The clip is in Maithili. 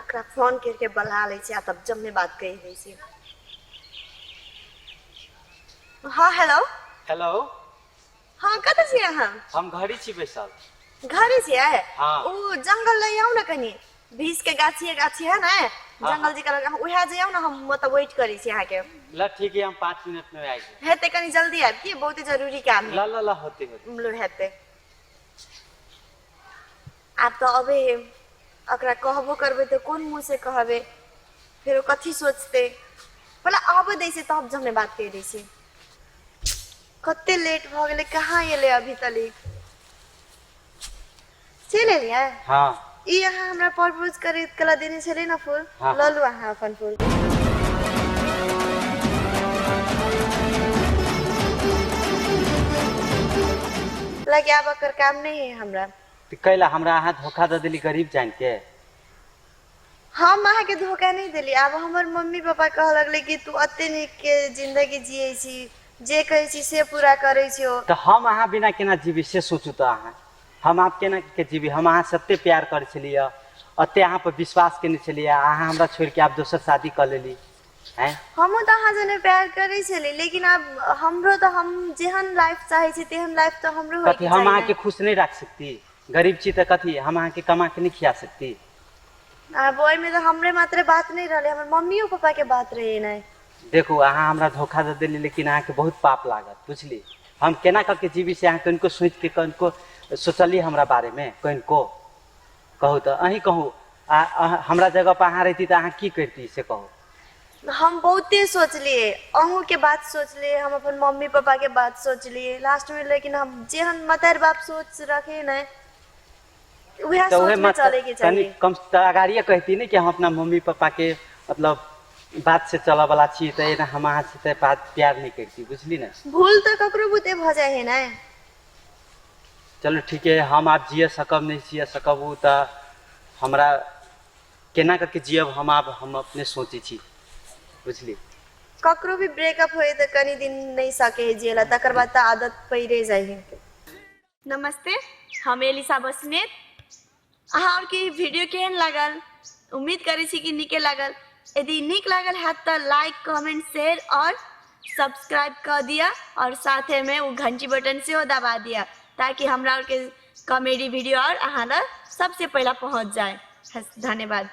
ओकरा फोन करके बोला लै छी आ तब जम्मे बात कहि दै छी। हाँ हेलो। हेलो। हाँ कतऽ छी अहाँ? हम घरे छी बैसल। घरे छियै? हाँ। ओ जंगल लग आउ ने कनी, भीस के गाछी गाछी है ने, जंगल जी के लग उएह जे आउ ने, हम ओतऽ वेट करै छी अहाँके। ल ठीक है, हम 5 मिनट में आबि जायब। हेतै कनी जल्दी आबि की, बहुते जरूरी काम है। ल ल ल, होते होते। लो हेतै। आब तऽ अबै है, ओकरा कहबो करबै तऽ कोन मुँह से कहबै, फेरो कथी सोचतै। पहिले आबऽ दै छै तब जमे बात कहि दै छै। कते लेट भऽ गेलै, कहाँ एलै अभी तलिक? चलि एलियै? हाँ। ई अहाँ हमरा प्रपोज करैत कला देने छलियै ने फूल? हाँ। लऽ लू अहाँ अपन फूल। लगे आब एकर काम नहीं है हमरा। तऽ कैला हमरा अहाँ धोखा दऽ देली गरीब जान के? हम अहाँके धोखा नहि देली। आब हमर मम्मी पापा कहऽ लगलै कि तू एते नीक के जिंदगी जियै छी, जे कहै छी से पूरा करै छियौ। तऽ हम अहाँ बिना केना जीबी से सोचू तऽ अहाँ। हम आब केना के जीबी? हम अहाँ से एते प्यार करै छलियै, एते अहाँ पर विश्वास केने छलियै, अहाँ हमरा छोड़ि के आब दोसर शादी कऽ लेली हैं। हमहूँ तऽ अहाँ जने प्यार करै छली, लेकिन आब हमरो तऽ हम जेहन लाइफ चाहै छी तेहन लाइफ तऽ हमरो कथी होइके हम चाही अहाँके ने। खुश नहि राख सकती? गरीब छी तऽ कथी हम अहाँके कमा के नहि खिया सकती? आब ओहिमे तऽ हमरे मात्रे बात नहि रहलै, हमर मम्मियो पापाके बात रहै ने। देखू, अहाँ हमरा धोखा दऽ देली, लेकिन अहाँके बहुत पाप लागत, बुझली? हम केना कऽ के जीबी से अहाँ कनिको सोचि के कनिको सोचलियै हमरा बारेमे? कनिको कहू तऽ, अहीं कहू, आ हमरा जगह पर अहाँ रहिती तऽ अहाँ की करिती से कहू। हम बहुते सोचलियै, अहूँके बात सोचलियै, हम अपन मम्मी पापाके बात सोचलियै लास्टमे, लेकिन हम जेहन मतारि बाप सोच रखे ने उएह तऽ उहे सोचमे मत चलैके कनि चाही। कम तऽ अगाड़िए कहती ने कि हम अपना मम्मी पापाके मतलब बात से चलऽ वाला छी, तऽ एना हम अहाँ से तऽ बात प्यार नहि करती, बुझली ने? भूल तऽ ककरो बुते भऽ जाइ है ने। चलू ठीके है, हम आब जिय सकब नहि जिय सकब ओ तऽ हमरा केना करके जियब हम आब हम अपने सोचै छी, बुझली? ककरो भी ब्रेकअप होय तऽ कनि दिन नहि सके है जियला, तकर बाद तऽ आदत पड़िए जाइ है। नमस्ते, हम एलिसा बस्नेत। अहाँ आओरके ई वीडियो केहन लागल? उम्मीद करै छी कि नीके लागल। यदि नीक लागल हैत तऽ लाइक, कमेंट, शेयर और सब्सक्राइब कऽ दिअ और साथेमे ओ घंटी बटन सेहो दबा दिअ ताकि हमरा आओरके कॉमेडी वीडियो और अहाँ लग सबसे पहिला पहुँच जाए। धन्यवाद।